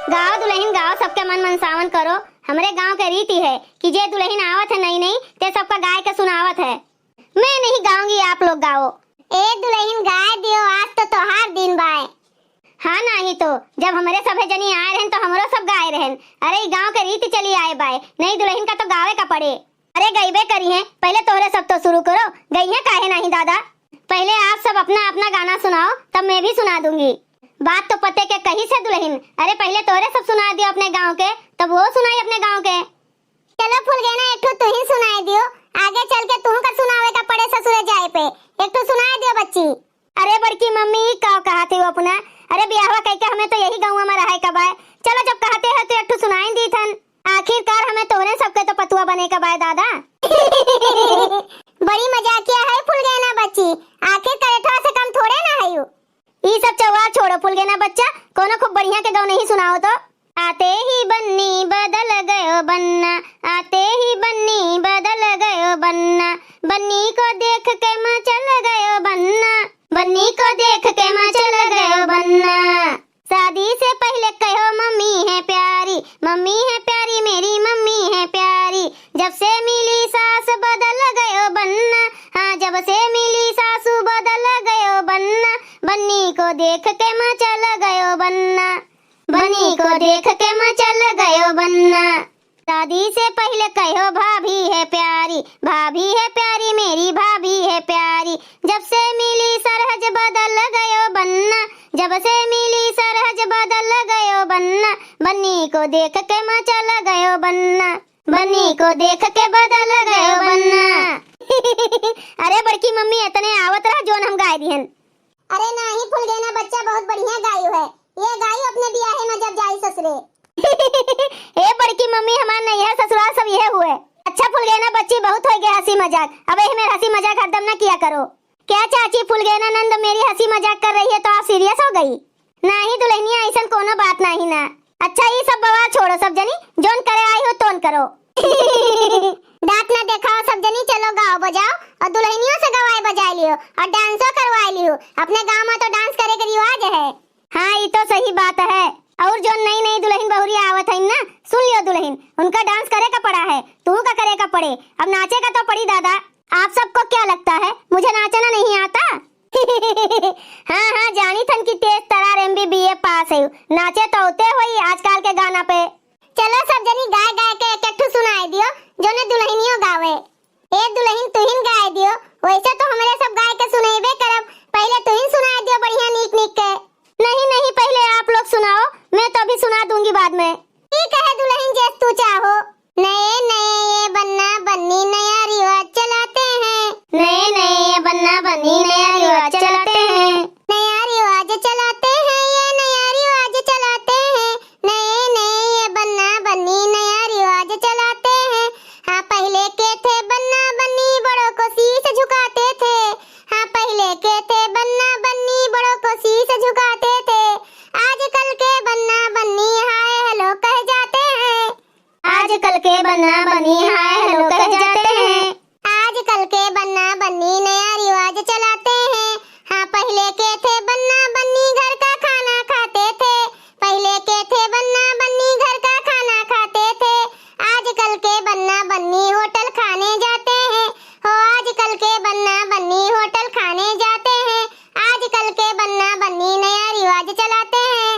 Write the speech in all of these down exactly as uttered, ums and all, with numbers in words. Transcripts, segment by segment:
गाओ दुलहिन गाओ, सबके मन मनसावन करो। हमरे गाँव के रीति है कि जे दुलहिन आवत है नई नई, ते सबका गाय के सुनावत है। मैं नहीं गाऊंगी, आप लोग गाओ। ए दुलहिन गाय दियो, आज तो तोहार दिन बाय। हाँ नाही तो, जब हमरे सभे जनी आए रहन तो हमरो सब गाए रहन। अरे ई गाँव के रीति चली आए बाय, नई दुलहिन का तो गावे का पड़े। अरे गइबे करी हैं, पहले तोहरे सब तो शुरू करो, गई हैं काहे नाही दादा? पहले आप सब अपना अपना गाना सुनाओ, तब मैं भी सुना दूंगी। बात तो पते के कही से दुलहिन, अरे पहले तोहरे सब सुना दियो अपने गाँव के, तब वो सुनाई अपने गाँव के। चलो फुलगेना, एक ठो तुहिन सुनाए दियो, आगे चल के तुहू का सुनावे का पड़े ससुरे जाए पे। एक ठो सुनाए दियो बच्ची। अरे बड़की मम्मी, ई का कहत हो अपना? अरे बियाहवा कइके हमें तो यही गउँवा में रहे का बाय। चलो जब कहते हो तो एक ठो सुनाइन दीथन। आखिरकार हमें तोहरे सबके तो पतुआ बने का बाय दादा। बड़ी मजाकिया है फुलगेना बच्ची, आखिर करेठवा से कम थोड़े ना है यू। ई सब चौवार छोड़ो फुलगेना बच्चा, कोनो खूब बढ़िया के गौनही सुनाओ तो। आते ही बन्नी बदल गयो बन्ना, आते ही बन्नी बदल गयो बन्ना, बन्नी को देख के मचल गयो बन्ना, बन्नी को देख के मचल गयो बन्ना। शादी से पहले कहो मम्मी है प्यारी, मम्मी है प्यारी, मेरी मम्मी है प्यारी, जब से मिली सास बदल गयो बन्ना, हाँ जब से मिली सासू बदल गयो बन्ना, बन्नी को देख के मचल गयो बन्ना, बन्नी को देख के मचल गयो बन्ना। शादी से पहले कहो भाभी है प्यारी, भाभी है प्यारी, मेरी भाभी है प्यारी, जब से मिली सरहज बदल गयो बन्ना, जब से मिली सरहज बदल गयो बन्ना, बन्नी को देख के मचल गयो बन्ना, बन्नी को देख के बदल गयो बन्ना। अरे बड़की मम्मी, इतने आवत रहा जोन हम गाय दिहन। अरे नाही फुलगेना बच्चा, बहुत बढ़िया गायु है, ये गायु अपने बियाहे में जब जाई ससुरे। ए बड़की मम्मी, हमार नैहर ससुराल सब यह हुए। अच्छा फुलगेना बच्ची, बहुत होइ गए हँसी मजाक, अब यही में हँसी मजाक हरदम ना किया करो। क्या चाची, फुलगेना नंद मेरी हँसी मजाक कर रही है तो आप serious हो गई? नाही दुलहिनिया, ऐसन कोनो बात नाही ना। अच्छा ई सब बवाल छोड़ो सब जनी, जोन करे आई हो तोन करो। दांत ना देखाओ सब जनी, चलो गाओ बजाओ और दुलहिनियों से गवाए बजाए लियो और danceओ करवाए लियो। अपने गाँव में तो dance करे के रिवाज है। हाँ ई तो सही बात है। और जोन नई नई दुलहिन बहुरी आवत है ना, सुन लियो दुलहिन, उनका dance करे का पड़ा है, तू का करे का पड़े, अब नाचे का तो पड़ी दादा। आप सबको क्या लगता है, मुझे नाचना नहीं आता? हाँ हाँ, जानी थन कि तेज तरार MBBA पास है, नाचे तो होते होई आजकल के गाना पे। चलो सब जनी गाय गाय के एक एक ठो सुनाए दियो, जोने दुलहिनियो गावे। ए दुलहिन तुहिन गाय दियो, वैसे तो हमरे सब गाय के सुनेबे करब, पहले तुहिन सुनाए दियो बढ़िया नीक नीक के। नहीं नहीं, पहले आप लोग सुनाओ, मैं तो अभी सुना दूंगी बाद में। ठीक है दुलहिन, जैस तू चाहो। नए नए ये बन्ना बन्नी नया रिवाज चलाते हैं। नए नए ये बन्ना बन्नी नया रिवाज चलाते हैं। नया रिवाज चलाते हैं, ये नया रिवाज चलाते हैं। नए नए ये बन्ना बन्नी नया रिवाज चलाते हैं। हाँ पहले के थे बन्ना बन्नी बड़ों को शीश झुकाते थे। हाँ पहले के थे बन्ना बन्नी बड़ों को शीश झुकाते थे। आजकल के बन्ना बन्नी हाय हेलो कह जाते हैं। आजकल के बन्ना बन्नी हाय हेलो कह जाते हैं। आजकल के बन्ना बन्नी नया रिवाज चलाते हैं। हाँ पहले के थे बन्ना बन्नी घर का खाना खाते थे। पहले के थे बन्ना बन्नी घर का खाना खाते थे। आजकल के बन्ना बन्नी होटल खाने जाते हैं। हो आजकल के बन्ना बन्नी होटल खाने जाते हैं। आजकल के बन्ना बन्नी नया रिवाज चलाते हैं।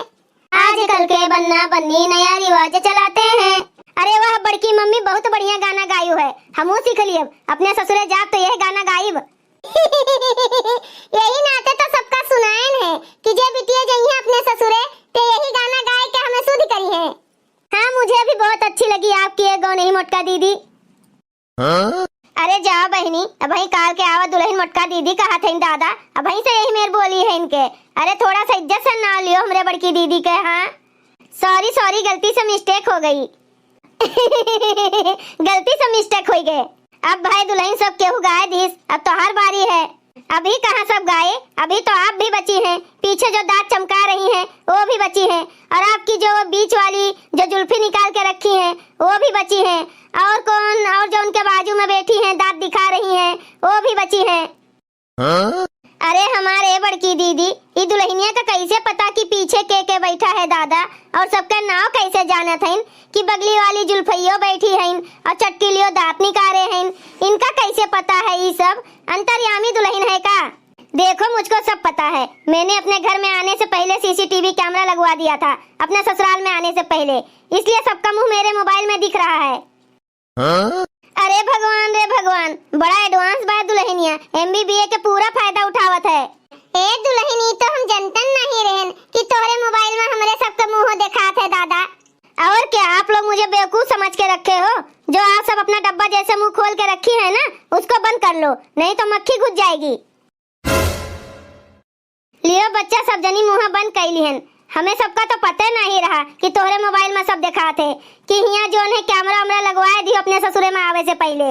आजकल के बन्ना बन्नी नया रिवाज चलाते हैं। अरे वाह बड़की मम्मी, बहुत बढ़िया गाना गायु है, हमहू सीख लियब, अपने ससुरे जाब तो यह गाना गाइब। यही नाते तो सबका सुनाएन है कि जे बिटिया जइहें अपने ससुरे ते यही गाना गाय के हमें शुद्ध करिहें। हाँ, मुझे भी बहुत अच्छी लगी आपकी ये गौनही मोटका दीदी। हाँ? अरे जा बहिनी, अबहीं काल के आवा दुलहिन मोटका दीदी कहत हइन दादा, अबहीं से यही मेर बोली है इनके। अरे थोड़ा सा इज्जत से नाव लियो हमरे बड़की दीदी के, हाँ। Sorry, sorry, गलती से mistake हो गई। गलती से mistake होइ गए। अब भाई दुलहिन सब केहू गाय दीस, अब तोहार बारी है। अभी कहाँ सब गाए, अभी तो आप भी बची हैं। पीछे जो दांत चमका रही हैं, वो भी बची हैं। और आपकी जो वो बीच वाली जो जुल्फी निकाल के रखी हैं, वो भी बची हैं। और कौन, और जो उनके बाजू में बैठी हैं, दांत दिखा रही हैं, वो भी बची हैं। हाँ? अरे हमारे बड़की दीदी, ई दुलहिनिया का कैसे पता कि पीछे के के बैठा है दादा, और सबके नाव कैसे जानत हइन कि बगली वाली जुल्फइयो बैठी हइन और चटकीलियो दांत निकारे हइन, इनका कैसे पता है ई सब? अंतर्यामी दुलहिन है का? देखो, मुझको सब पता है। मैंने अपने घर में आने से पहले सीसीटीवी कैमरा लगवा दिया था, अपने ससुराल में आने से पहले, इसलिए सबका मुंह मेरे मोबाइल में दिख रहा है। हाँ? अरे भगवान रे भगवान, बड़ा एडवांस बा दुलहिनिया, एमबीबीए के पूरा फायदा उठावत है। ए दुलहिन, ई तो हम जनतन नहीं रहन कि तोहरे मोबाइल में हमरे सबके मुंह देखात है दादा। और क्या आप लोग मुझे बेवकूफ समझ के रखे हो, जो आप सब अपना डब्बा जैसे मुंह खोल के रखी है ना, उसको बंद कर लो, नहीं तो मक्खी घुस जाएगी। लियो बच्चा, सब जनी मुंह बंद कई लिहन। हमें सबका तो पते नहीं रहा कि तोहरे मोबाइल में सब देखात है कि हियां जोन है कैमरा वैमरा लगवाए दियो अपने ससुरे में आवे से पहले।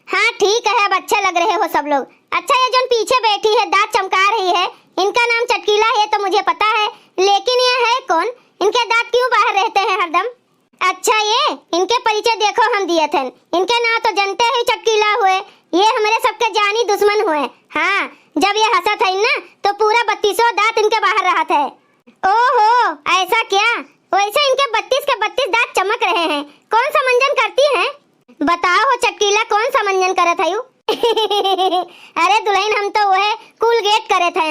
हाँ ठीक है, अब अच्छे लग रहे हो सब लोग। अच्छा, ये जोन पीछे बैठी है, दांत चमका रही है, इनका नाम चटकीला है, ये तो मुझे पता है, लेकिन ये है कौन? इनके दांत क्यों बाहर रहते हैं हरदम? अच्छा, ये इनके परिचय देखो, हम दिए थे। इनके नाम तो जनते ही चटकीला हुए, ये हमरे सबके जानी दुश्मन हुए। हाँ, जब ये हंसत है ना, तो पूरा बत्तीसों दांत इनके बाहर रहत है। ओहो, ऐसा क्या? वैसे इनके बत्तीस के बत्तीस दांत चमक रहे हैं। कौन सा मंजन करती हैं? बताओ हो चटकीला, कौन सा मंजन करत हयू? अरे दुलहिन, हम तो वह कूलगेट करे थे।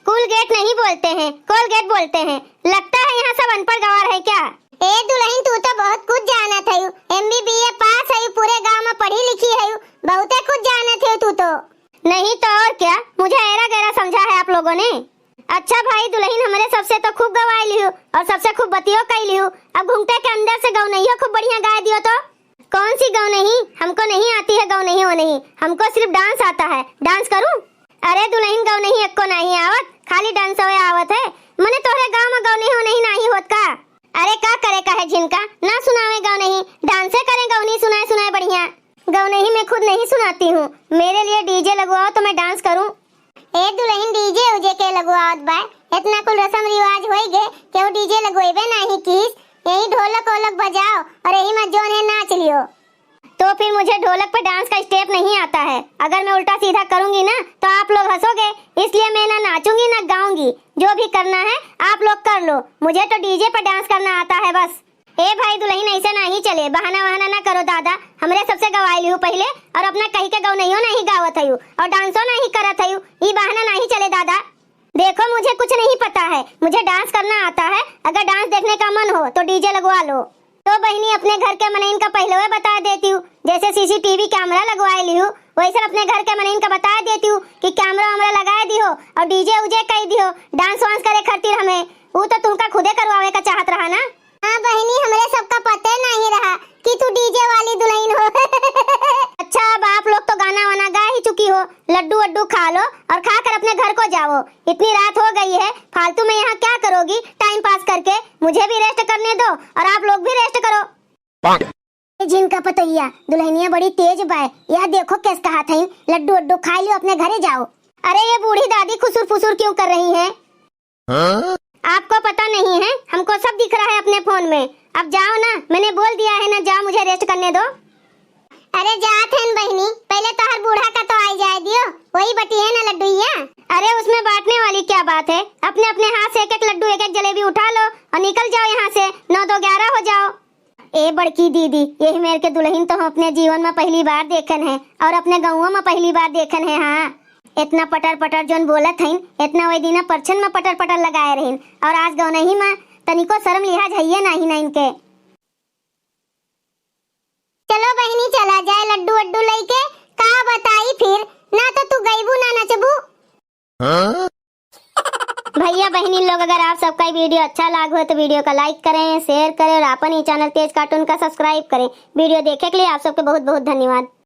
कूलगेट नहीं बोलते हैं, कोलगेट बोलते हैं। लगता है यहाँ सब अनपढ़ गवार है क्या? ए दुलहिन, तू तो बहुत कुछ जानत हयू, एमबीबीए पास हयू, पूरे गांव में पढ़ी लिखी हयू, बहुते कुछ जानत हयू तू तो। नहीं तो और क्या, मुझे ऐरा गैरा समझा है आप लोगों ने। अच्छा भाई दुलहिन, हमरे सबसे तो खूब गवाए लिहू और सबसे खूब बतियो कई लिहू। अब घुंघटे के अंदर से गौनइयो खूब बढ़िया गाए दियो तो। कौन सी गौनही? हमको नहीं आती है गौनही वोनही, हमको सिर्फ डांस आता है। डांस करूं? अरे दुलहिन, गौनही एक्को नहीं आवत, खाली डांसवे आवत है। मने तोहरे गांव में गौनही वोनही नहीं होत का? अरे का करे का है झिनका, ना सुनावे गौनही, डांसे करें गौनही सुनाए सुनाए बढ़िया। गौनही मैं खुद नहीं सुनाती हूँ, मेरे लिए डीजे लगवाओ तो मैं डांस करूँ। ए दुलहिन, डीजे उजे के लगवावत बा? इतना कुल रसम रिवाज होई गे, केहू डीजे लगवेबे नाही कीस। यही ढोलक ओलक बजाओ और यही में जोन है नाच लियो। तो फिर मुझे ढोलक पे डांस का स्टेप नहीं आता है। अगर मैं उल्टा सीधा करूंगी ना तो आप लोग हंसोगे, इसलिए मैं ना नाचूंगी ना गाऊंगी। जो भी करना है आप लोग कर लो, मुझे तो डीजे पर डांस करना आता है बस। ए भाई दुलहिन, ऐसे नाही चले, बहाना वहाना ना करो दादा। हमरे सबसे गवाई लिहू पहले और अपना कही के गौनइयो नाही गावत हयू और डांसो नाही करत हयू, ई बहाना नाही चले दादा। देखो, मुझे कुछ नहीं पता है, मुझे डांस करना आता है। अगर डांस देखने का मन हो तो डीजे लगवा लो। तो बहिनी, अपने घर के मनइन का पहले बता देती हूँ, जैसे सीसीटीवी कैमरा लगवाए लिहू, वैसे अपने घर के मनइन का बता देती हूँ कि कैमरा वैमरा लगाए दिहो और डीजे उजे कई दिहो, डांस वांस करे खातिर हमें। वो तो तुमका खुदे करवावे का चाहत रहा ना। हाँ बहिनी, हमरे सबका पते नहीं रहा कि तू डीजे वाली दुलहिन हो। अच्छा, अब आप लोग तो गाना वाना गा ही चुकी हो, लड्डू वड्डू खा लो और खा कर अपने घर को जाओ। इतनी रात हो गई है, फालतू में यहाँ क्या करोगी टाइम पास करके? मुझे भी रेस्ट करने दो और आप लोग भी रेस्ट करो। ए झिनका पतोहिया, दुलहिनिया बड़ी तेज बाय। या देखो केस कहा थई, लड्डू वड्डू खाई लियो, अपने घरे जाओ। अरे ये बूढ़ी दादी खुसुर फुसुर क्यों कर रही हैं? हाँ? आपको पता नहीं है, हमको सब दिख रहा है अपने फोन में। अब जाओ ना, मैंने बोल दिया है ना, जाओ, मुझे रेस्ट करने दो। अरे जात है न बहिनी, पहले तोहर बूढ़ा का तो आई जाए दियो, वही बटी है ना लड्डुइया। अरे उसमें बांटने वाली क्या बात है, अपने अपने हाथ से एक एक लड्डू एक एक जलेबी उठा लो और निकल जाओ यहाँ से, नौ दो ग्यारह हो जाओ। ए बड़की दीदी, यही मेर के दुलहिन तो हम अपने जीवन में पहली बार देखन है और अपने गौवा में पहली बार देखन है। हाँ, इतना पटर पटर जोन बोलत हईन, इतना वही दिना परछन में पटर पटर लगाए रहीन और आज गौनही में तनिको शर्म लिहाज हइये नाही ना इनके। चलो बहिनी, चला जाए लड्डू वड्डू लइके, का बताई फिर, ना तो तू गईबू ना नचबू। हाँ? भैया बहिनी लोग, अगर आप सबका ये वीडियो अच्छा लाग हो तो वीडियो का लाइक करें, शेयर करें और अपन ही चैनल तेज कार्टून का सब्सक्राइब करें। वीडियो देखे के लिए आप सबके बहुत बहुत धन्यवाद।